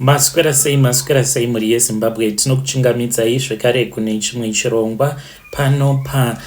Maswera sei maswera sei mhuri yeZimbabwe tinokuchingamidzai zvekare kune chimwe chirongwa pano pa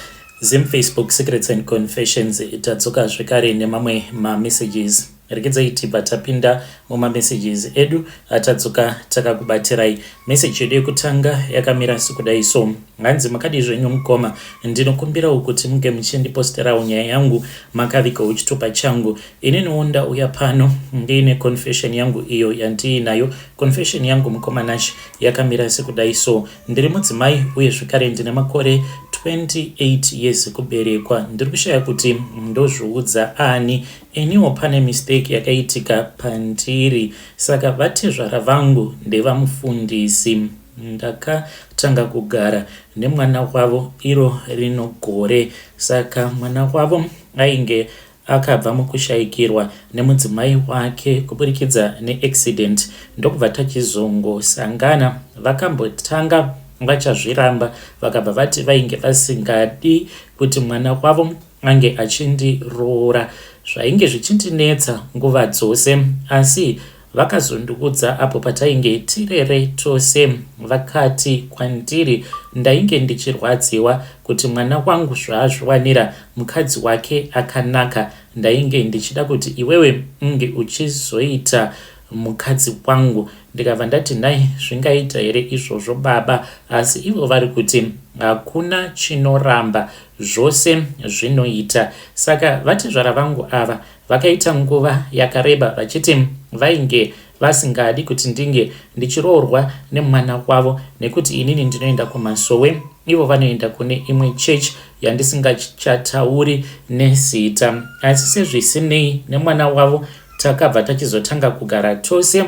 Zim Facebook Secrets and Confessions tadzoka zvekare nemamwe mamessages regedzai tibva tapinda mumamessages edu atadzoka takakubatirai message yedu yekutanga yakamira sekudai so hanzi makadii zvenyu mukoma ndinokumbirawo kuti munge muchindiposterawo nyaya yangu makavigawo chitupa changu Ininiwo ndauya pano ndiine confession yangu iyo yandiinayo. Confession yangu mukoma Nash yakamira sekudai so. Ndiri mudzimai uye zvekare ndine makore 28 years kuberekwa. Ndiri kushaya kuti ndozviudza ani. Iniwo pane mistake yakaitika pandiri. Saka vatezvara vangu ndevamufundisi. Ndakatanga kugara nemwana wavo iro rino gore. Saka mwana wavo ainge Akabva mukushaikirwa nemudzimai wake kuburikidza neaccident ndokubva tachizongosangana. Vakambotanga vachazviramba vakabva vati vainge vasingadi kuti mwana wavo ange achindiroora. Zvainge zvichindinetsa nguva dzose asi Vakazondiudza apo patainge tirere tose vakati kwandiri ndainge ndichirwadziwa kuti mwana wangu zvaazviwanira mukadzi wake akanaka ndainge ndichida kuti iwewe unge uchizoita mukadzi wangu ndikabva ndati nhai zvingaita here izvozvo baba asi ivo vari kuti hakuna chinoramba zvose zvinoita saka vatezvara vangu ava Vakaita nguva yakareba vachiti vainge vasingadi kuti ndinge ndichiroorwa nemwana wavo nekuti inini ndinoenda kumasowe ivo vanoenda kune imwe church yandisingachatauri nezita. Asi sezvisinei nemwana wavo takabva tachizotanga kugara tose.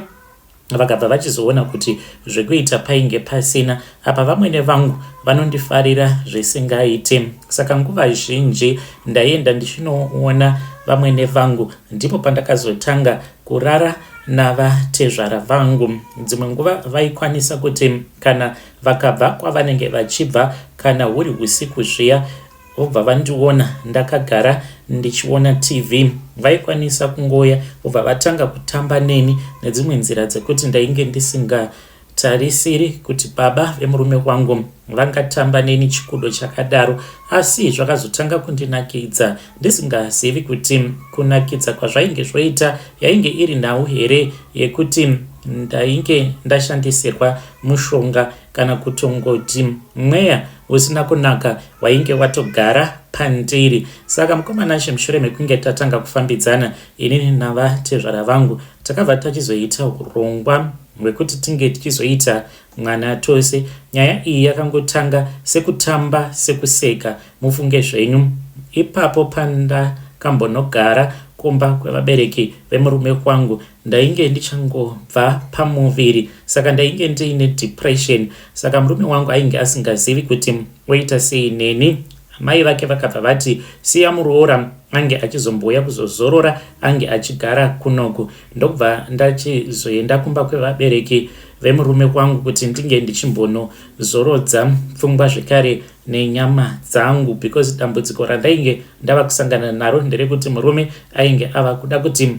Vakabva vachizoona kuti zvekuita painge pasina apa vamwene vangu vanondifarira zvisingaite saka nguva zhinji ndaienda ndichinoona vamwene vangu ndipo pandakazotanga kurara navatezvara vangu dzimwe nguva vaikwanisa kuti kana vakabva kwavanenge vachibva kana huri usiku zviya Vobva vandiona ndakagara ndichiona TV. Vaikwanisa kungouya vobva vatanga kutamba neni nedzimwe nzira dzekuti ndainge ndisingatarisiri kuti baba vemurume wangu vangatamba neni chikudo chakadaro. Asi zvakazotanga kundinakidza ndisingazivi kuti kunakidza kwazvainge zvoita yainge iri nhau here yekuti ndainge ndashandisirwa mushonga kana kutongoti mweya usina kunaka wainge watogara pandiri. Saka mukoma Nashe mushure mekunge tatanga kufambidzana inini navatezvara vangu takabva tachizoita hurongwa hwekuti tinge tichizoita mwana tose. Nyaya iyi yakangotanga sekutamba sekuseka mufunge zvenyu. Ipapo pandakambonogara kumba kwevabereki vemurume wangu Ndainge ndichangobva pamuviri saka ndainge ndiine depression saka murume wangu ainge asingazivi kuti oita sei neni. Amai vake vakabva vati siya muroora ange achizombouya kuzozorora ange achigara kunoku. Ndokubva ndachizoenda kumba kwevabereki vemurume wangu kuti ndinge ndichimbonozorodza pfungwa zvekare nenyama dzangu because dambudziko randainge ndava kusangana naro nderekuti murume ainge ava kuda kuti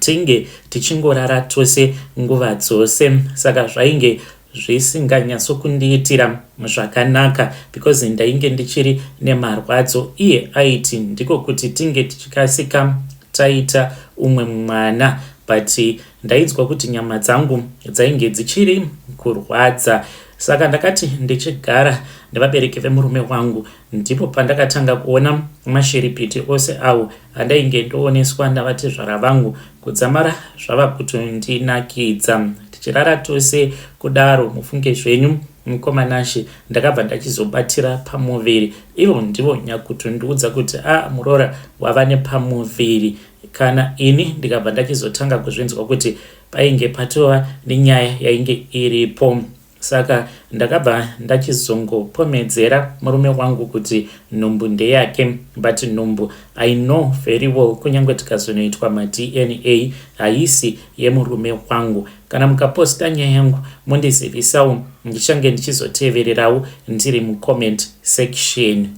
tinge tichingorara tose nguva dzose saka zvainge zvisinganyatsokundiitira zvakanaka because ndainge ndichiri nemarwadzo iye aiti ndiko kuti tinge tichikasika taita umwe mwana but ndainzwa kuti nyama dzangu dzainge dzichiri kurwadza saka ndakati ndichigara nevabereki vemurume wangu Ndipo pandakatanga kuona mashiripiti ose awo andainge ndooneswa navatezvara vangu kudzamara zvava kutondinakidza. Tichirara tose kudaro mufunge zvenyu mukoma Nashe ndakabva ndachizobatira pamuviri. Ivo ndivo nyakutondiudza kuti a muroora wava nepamuviri. Kana ini ndikabva ndachizotanga kuzvinzwa kuti painge patova nenyaya yainge iripo. Saka ndakabva ndachizongopomedzera murume wangu kuti nhumbu ndeyake but nhumbu I know very well kunyange tikazonoitwa maDNA haisi yemurume wangu. Kana mukaposta nyaya yangu mondizivisawo ndichange ndichizotevererawo ndiri mucomment section.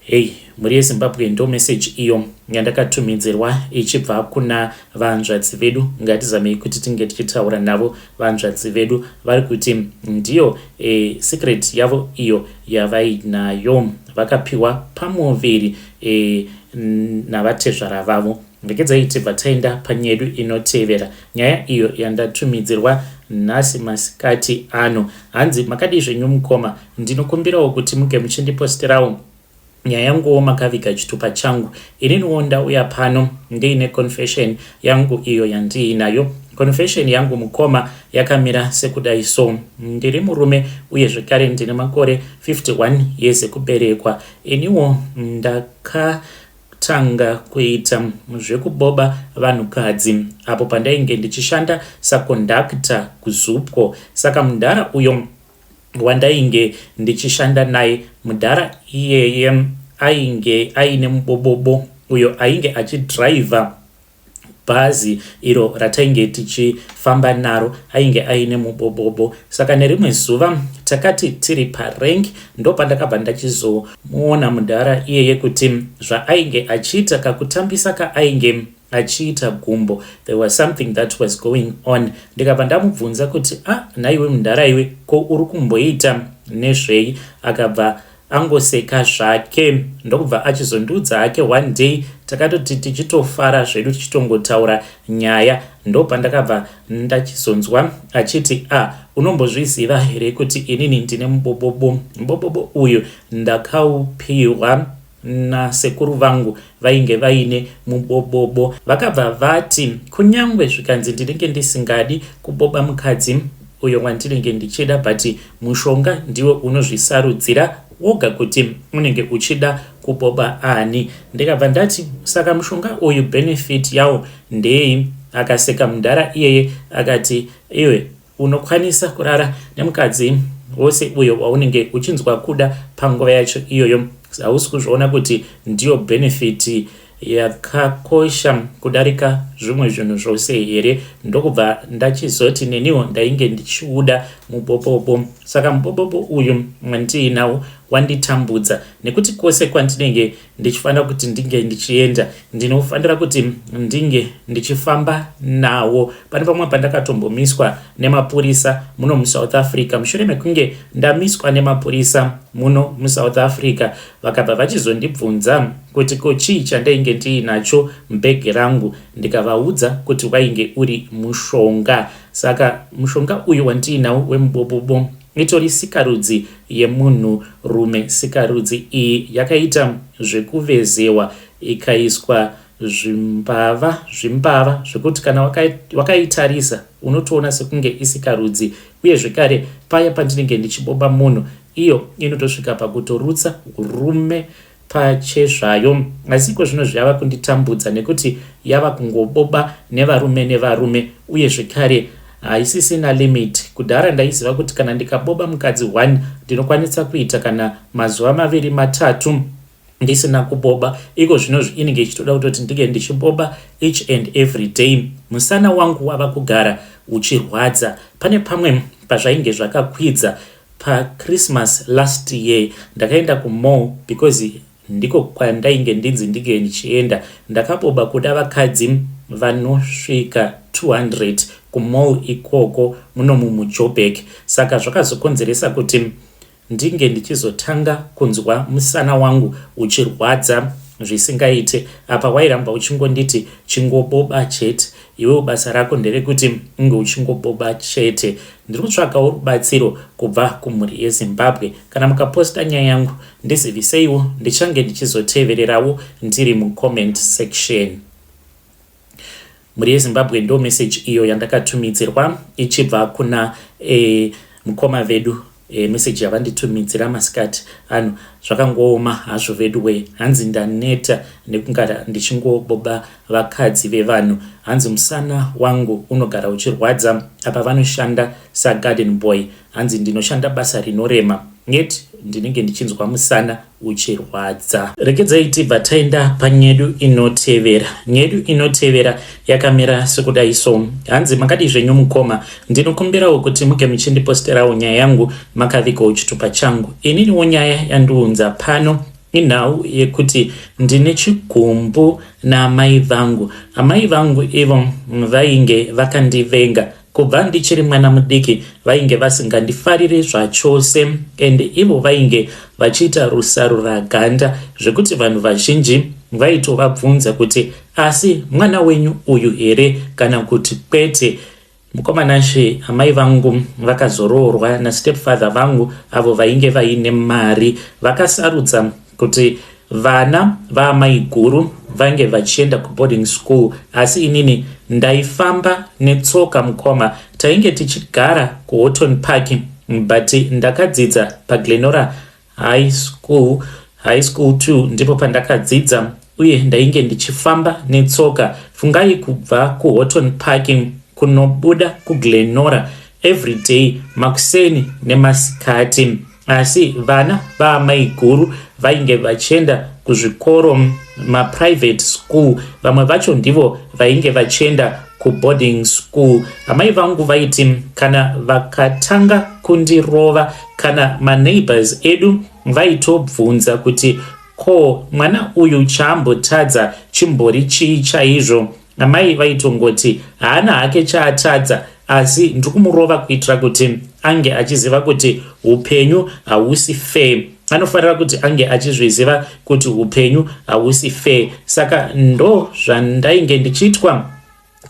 Hey, mhuri yeZimbabwe, ndo message iyo yandakatumidzirwa ichibva kuna vanzvadzi vedu. Ngatizamei kuti tinge tichitaura navo. Vanzvadzi vedu vari kuti ndiyo secret yavo iyo yavainayo, vakapiwa pamuviri navatezvara vavo. Regedzai tibva taenda panyedu inotevera, nyaya iyo yandatumidzirwa nhasi masikati ano. Hanzi, "Makadii zvenyu mukoma? Ndinokumbirawo kuti muge muchindiposterawo nyaya yanguwo makaviga chitupa changu. Ininiwo ndauya pano ndiine confession yangu iyo yandiinayo. Confession yangu mukoma yakamira sekudai so. Ndiri murume uye zvekare ndine makore 51 years ekuberekwa. Iniwo ndakatanga kuita zvekuboba vanhukadzi apo pandainge ndichishanda saconductor kuZUPCO. Saka mudhara uyo wandainge ndichishanda naye, mudhara iyeye ainge aine mubobobo uyo ainge achidhiraivha bhazi iro ratainge tichifamba naro. Ainge aine mubobobo. Saka nerimwe zuva takati tiri parank, ndopandakabva ndachizomuona mudhara iyeye kuti zvaainge achiita, kakutambisa kaainge achiita gumbo, there was something that was going on. Ndikabva ndamubvunza kuti, 'Ah, nhaiwe mudhara iwe, ko uri kumboita nezvei?' Akabva angoseka zvake, ndokubva achizondiudza hake. One day takatoti tichitofara zvedu, tichitongotaura nyaya, ndopandakabva ndachizonzwa achiti, 'Ah, unombozviziva here kuti inini ndine mubobobo? Mubobobo uyu ndakaupiwa nasekuru vangu, vainge vaine mubobobo. Vakabva vati kunyange zvikanzi ndinenge ndisingadi kuboba mukadzi uyo wandinenge ndichida, but mushonga ndiwe unozvisarudzira woga kuti unenge uchida kuboba ani.' Ndikabva ndati, 'Saka mushonga uyu benefit yawo ndei?' Akaseka mudhara iyeye akati, 'Iwe unokwanisa kurara nemukadzi wose uyo waunenge uchinzwa kuda panguva yacho iyoyo. Hausi kuzviona kuti ndiyo benefit yakakosha kudarika zvimwe zvinhu zvose here?' Ndokubva ndachizoti neniwo ndainge ndichiuda mubobobo. Saka mubobobo uyu wandiinawo wanditambudza, nekuti kwose kwandinenge ndichifanira kuti ndinge ndichienda, ndinofanira kuti ndinge ndichifamba nawo. Pane pamwe pandakatombomiswa nemapurisa muno muSouth Africa. Mushure mekunge ndamiswa nemapurisa muno muSouth Africa, vakabva vachizondibvunza kuti ko chii chandainge ndiinacho mubhegi rangu. Ndikavaudza kuti wainge uri mushonga. Saka mushonga uyu wandiinawo wemubobobo itori sikarudzi yemunhurume. Sikarudzi iyi yakaita zvekuvezewa, ikaiswa zvimbava zvimbava, zvekuti kana wakaitarisa unotoona sekunge isikarudzi. Uye zvekare paya pandinenge ndichiboba munhu, iyo inotosvika pakutorutsa rume pachezvayo. Asi iko zvino zvava kunditambudza nekuti yava kungoboba nevarume nevarume, uye zvekare haisisina limit. Kudhara ndaiziva kuti kana ndikaboba mukadzi 1, ndinokwanisa kuita kana mazuva 2 3 ndisina kuboba. Iko zvinozvi inenge ichitoda kutoti ndinge ndichiboba each and every day. Musana wangu wava kugara uchirwadza. Pane pamwe pazvainge zvakakwidza paChristmas last year, ndakaenda kumall because ndiko kwandainge ndinzi ndinge ndichienda. Ndakaboba kuda vakadzi vanosvika 200 kumall ikoko munomu muJoburg. Saka zvakazokonzeresa kuti ndinge ndichizotanga kunzwa musana wangu uchirwadza zvisingaite. Apa wairamba uchingonditi, 'Chingoboba chete iwewo, basa rako nderekuti unge uchingoboba chete.' Ndiri kutsvakawo rubatsiro kubva kumhuri yeZimbabwe. Kana mukaposta nyaya yangu, ndiziviseiwo, ndichange ndichizotevererawo ndiri mucomment section." Mhuri yeZimbabwe, ndo message iyo yandakatumidzirwa ichibva kuna mukoma vedu, message yavanditumidzira masikati ano. Zvakangooma hazvo vedu we. Hanzi, "Ndaneta nekugara ndichingoboba vakadzi vevanhu." Hanzi, "Musana wangu unogara uchirwadza." Apa vanoshanda sagarden boy. Hanzi, "Ndinoshanda basa rinorema, yet ndinenge ndichinzwa musana uchirwadza." Regedzai tibva taenda panyedu inotevera. Nyedu inotevera yakamira sekudai so. Hanzi, "Makadii zvenyu mukoma? Ndinokumbirawo kuti muge muchindiposterawo nyaya yangu makavigawo chitupa changu. Ininiwo nyaya yandiunza pano Inhau yekuti ndine chigumbu naamai vangu. Amai vangu ivo vainge vakandivenga kubva ndichiri mwana mudiki, vainge vasingandifariri zvachose and ivo vainge vachiita rusaruraganda zvekuti vanhu vazhinji vaitovabvunza kuti asi mwana wenyu uyu here kana kuti kwete. Mukoma Nashe, amai vangu vakazoroorwa nastepfather vangu avo vainge vaine mari. Vakasarudza kuti vana vaamai guru vange vachienda kuboarding school asi inini ndaifamba netsoka mukoma. Tainge tichigara kuHorton Park but ndakadzidza paGlenora High School, High School 2 ndipo pandakadzidza uye ndainge ndichifamba netsoka. Fungai kubva kuHorton Park kunobuda kuGlenora everyday makuseni nemasikati. Asi vana vaamai guru vainge vachienda kuzvikoro maprivate school, vamwe vacho ndivo vainge vachienda kuboarding school. Amai vangu vaiti kana vakatanga kundirova kana maneighbors edu vaitobvunza kuti ko mwana uyu chaambotadza chimbori chii chaizvo. Amai vaitongoti haana hake chaatadza asi ndiri kumurova kuitira kuti ange achiziva kuti upenyu hausi fair. Anofanira kuti ange achizviziva kuti upenyu hausi fair. Saka ndo zvandainge ndichiitwa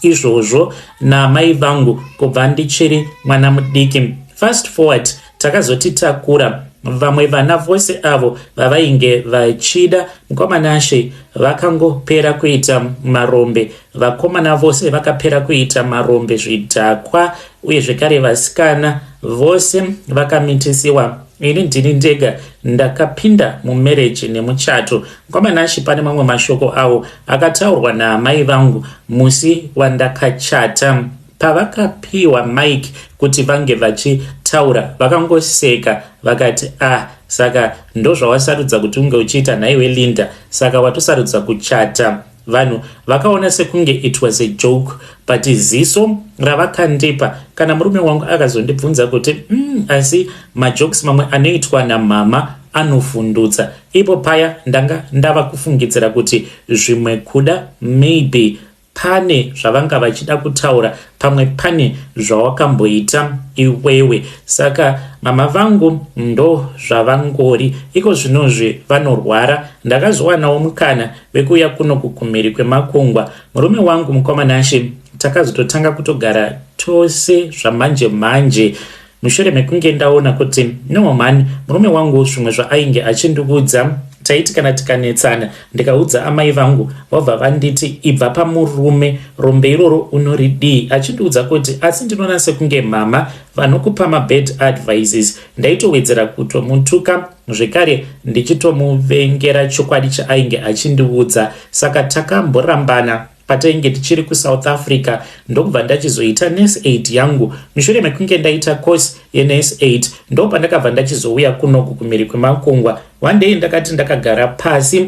izvozvo naamai vangu kubva ndichiri mwana mudiki. Fast forward, takazoti takura, vamwe vana vose avo vavainge vachida mukoma Nashe vakangopera kuita marombe. Vakomana vose vakapera kuita marombe, zvidhakwa, uye zvekare vasikana vose vakamitisiwa. Ini ndini ndega ndakapinda mumereji nemuchato. Mukoma Nashe, pane mamwe mashoko awo akataurwa naamai vangu musi wandakachata. Pavakapiwa mic kuti vange vachitaura, vakangoseka vakati, ah, saka ndozvawasarudza kuti unge uchiita nhaiwe Linda, saka watosarudza kuchata. Vanhu vakaona sekunge it was a joke, but ziso ravakandipa kana murume wangu akazondibvunza kuti asi majokes mamwe anoitwa namama anovhundutsa. Ipo paya ndanga ndava kufungidzira kuti zvimwe kuda maybe pane zvavanga vachida kutaura, pamwe pane zvawakamboita iwewe. Saka mama vangu ndo zvavangori iko zvinozvi, vanorwara. Ndakazowanawo mukana wekuuya kuno kukumhiri kwemakungwa. Murume wangu, mukoma Nashe, takazototanga kutogara tose zvamanje manje mushure mekunge ndaona kuti no man, murume wangu zvimwe zvaainge achindiudza, taiti kana tikanetsana ndikaudza amai vangu, vabva vanditi ibva pamurume, rombe iroro unoridii, achindiudza kuti asi ndinoona sekunge mama vanokupa mabad advices. Ndaitowedzera kutomutuka zvekare ndichitomuvengera chokwadi chaainge achindiudza. Saka takamborambana patainge tichiri kuSouth Africa, ndokubva ndachizoita nurse aid yangu. Mushure mekunge ndaita course yenurse aid, ndo pandakabva ndachizouya kunoku kumhiri kwemakungwa. One day ndakati ndakagara pasi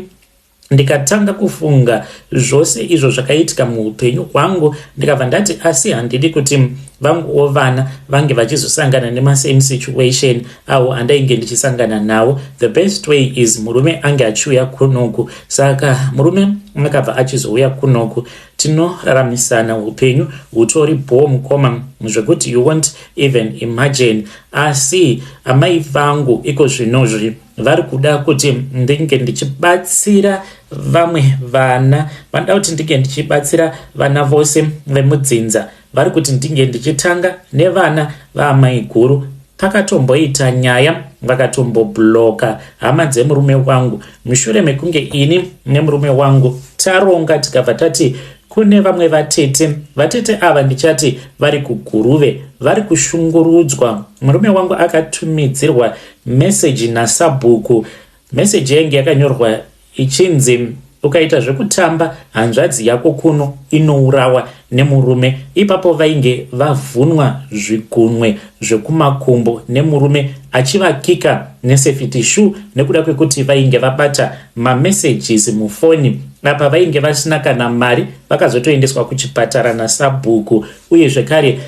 ndikatanga kufunga zvose izvo zvakaitika muupenyu hwangu, ndikabva ndati asi handidi kuti vanguwo vana vange vachizosangana nemasame situation awo andainge ndichisangana nawo. The best way is murume ange achiuya kunoku. Saka murume akabva achizouya kunoku, tinoraramisana upenyu hutori bho mukoma, zvekuti you won't even imagine. Asi amai vangu iko zvinozvi vari kuda kuti ndinge ndichibatsira vamwe vana, vanoda kuti ndinge ndichibatsira vana vose vemudzinza. Vari kuti ndinge ndichitanga nevana vaamai guru. Pakatomboita nyaya, vakatombobloka hama dzemurume wangu mushure mekunge ini nemurume wangu taronga, tikabva tati kune vamwe vatete. Vatete ava ndichati vari kuGuruve, vari kushungurudzwa. Murume wangu akatumidzirwa meseji nasabhuku. Meseji yainge yakanyorwa ichinzi, ukaita zvekutamba hanzvadzi yako kuno inourawa nemurume. Ipapo vainge vavhunwa zvigunwe zvekumakumbo nemurume achivakika nesafety shoe nekuda kwekuti vainge vabata mamessages mufoni. Apa vainge vasina kana mari, vakazotoendeswa kuchipatara nasabhuku. Uye zvekare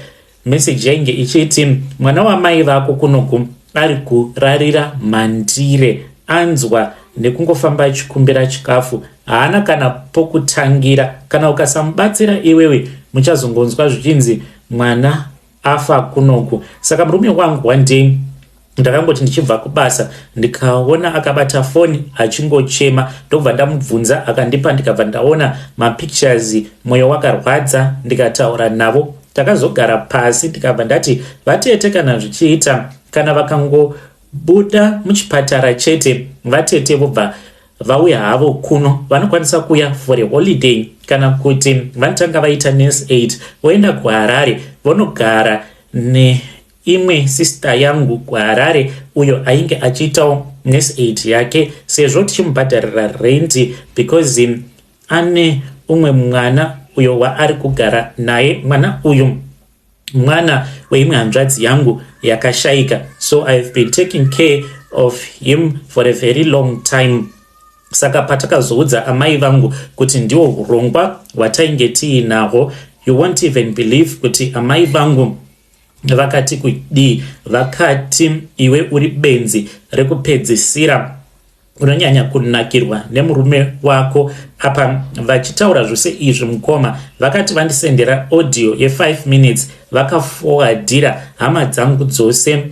meseji yainge ichiti mwana wamai vako kunoku ari kurarira mandire anzwa. nekungofamba achikumbira chikafu. Haana kana pokutangira. Kana ukasamubatsira iwewe, muchazongonzwa zvichinzi mwana afa kunoku. Saka murume wangu, one day ndakangoti ndichibva kubasa, ndikaona akabata foni achingochema. Ndobva ndamubvunza, akandipa, ndikabva ndaona mapictures. Mwoyo wakarwadza. Ndikataura navo, takazogara pasi, ndikabva ndati, "Vatete, kana zvichiita, kana vakangobuda muchipatara chete, vatete vobva vauya havo kuno. Vanokwanisa kuuya for a holiday, kana kuti vanotanga vaita nurse aid, voenda kuHarare, vonogara neimwe sister yangu kuHarare, uyo ainge achiitawo nurse aid yake, sezvo tichimubhadharira rent, because ane umwe mwana uyo waari kugara naye. Mwana uyu mwana weimwe hanzvadzi yangu yakashayika, so I have been taking care of him for a very long time." Saka patakazoudza amai vangu kuti ndiwo urongwa hwatainge tiinahwo, you won't even believe kuti amai vangu vakati kudii. Vakati, "Iwe uri benzi rekupedzisira, unonyanya kunakirwa nemurume wako." Apa vachitaura zvose izvi, mukoma, vakati vandisendera audio ye5 minutes, vakaforwardira hama dzangu dzose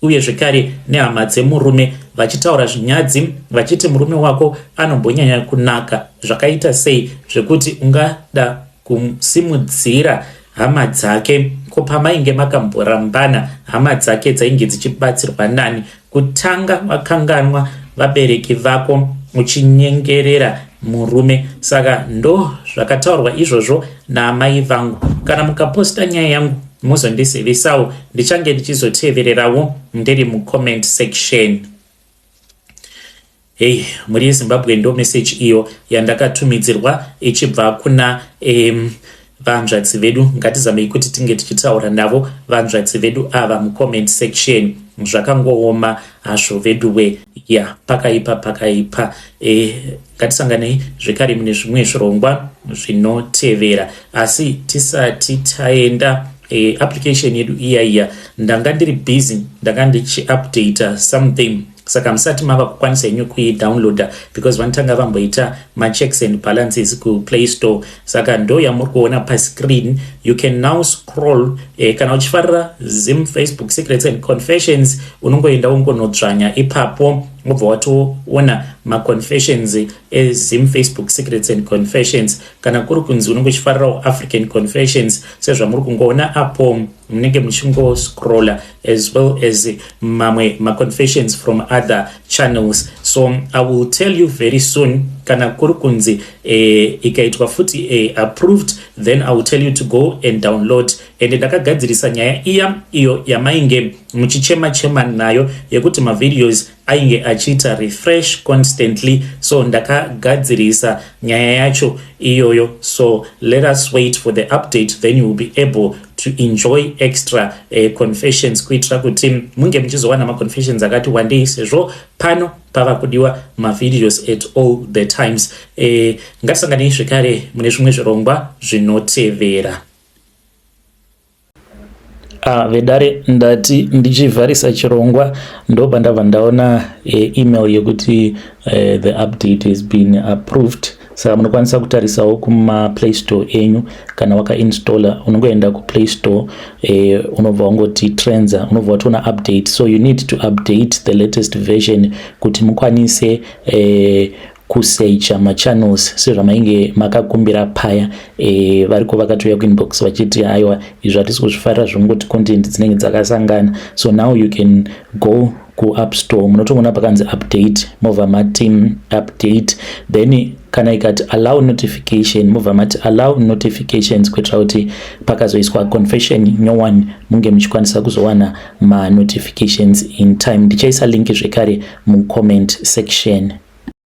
uye zvekare nehama dzemurume, vachitaura zvinyadzi, vachiti, "Murume wako anombonyanya kunaka zvakaita sei zvekuti ungada kusimudzira hama dzake? Ko pamainge makamborambana, hama dzake dzainge dzichibatsirwa nani? Kutanga wakanganwa vabereki vako uchinyengerera murume." Saka ndo zvakataurwa izvozvo naamai vangu. Kana mukaposta nyaya yangu, muzondizivisawo, ndichange ndichizotevererawo ndiri mucomment section. Hei, mhuri yeZimbabwe, ndo meseji iyo yandakatumidzirwa ichibva kuna vanzvadzi vedu. Ngatizamei kuti tinge tichitaura navo vanzvadzi vedu ava mucomment section. Zvakangooma hazvo veduwe. Ya, pakaipa, pakaipa. Ngatisanganei zvekare mune zvimwe zvirongwa zvinotevera. Asi tisati taenda, application yedu iya iya, ndanga ndiri busy, ndanga ndichiupdata something, saka musati mava kukwanisa henyu kuidownloada, because vanotanga vamboita machecks and balances kuPlay Store. Saka ndo yamuri kuona pascreen. You can now scroll. Kana uchifarira Zim Facebook Secrets and Confessions, unongoenda ungonodzvanya ipapo, wobva watoona maconfessions eZim Facebook Secrets and Confessions. Kana kuri kunzi unenge uchifarirawo African Confessions, sezvamuri kungoona apo, munenge muchingoscrolla, as well as mamwe maconfessions from other channels. So I will tell you very soon. Kana kuri kunzi ikaitwa futi approved, then I will tell you to go and download. And ndakagadzirisa nyaya iya iyo yamainge muchichema chema nayo, yekuti mavideos ainge achiita refresh constantly. So ndakagadzirisa nyaya yacho iyoyo. So let us wait for the update, then you will be able to enjoy extra confessions, kuitira kuti munge muchizowana maconfessions akati wandei, sezvo pano pava kudiwa mavideos at all the times. Ngatisanganei zvekare mune zvimwe zvirongwa zvinotevera. Vedare, ndati ndichivharisa chirongwa, ndobva ndabva ndaona email yekuti the update has been approved. Saka munokwanisa kutarisawo kumaPlay Store enyu. Kana wakainstalla, unongoenda kuPlay Store, unobva wangoti Trendza, unobva watoona update. So you need to update the latest version kuti mukwanise kusearcha machannels sezvamainge makakumbira paya. Variko vakatouya kuinbox vachiti, "Aiwa, izvi hatisi kuzvifarira, zvongoti content dzinenge dzakasangana." So now you can go kuApp Store, munotoona pakanzi update, mobva mati update. Then kana ikati allow notification, mobva mati allow notifications, kuitira kuti pakazoiswa confession nyowani, munge muchikwanisa kuzowana manotifications in time. Ndichaisa link zvekare mucomment section.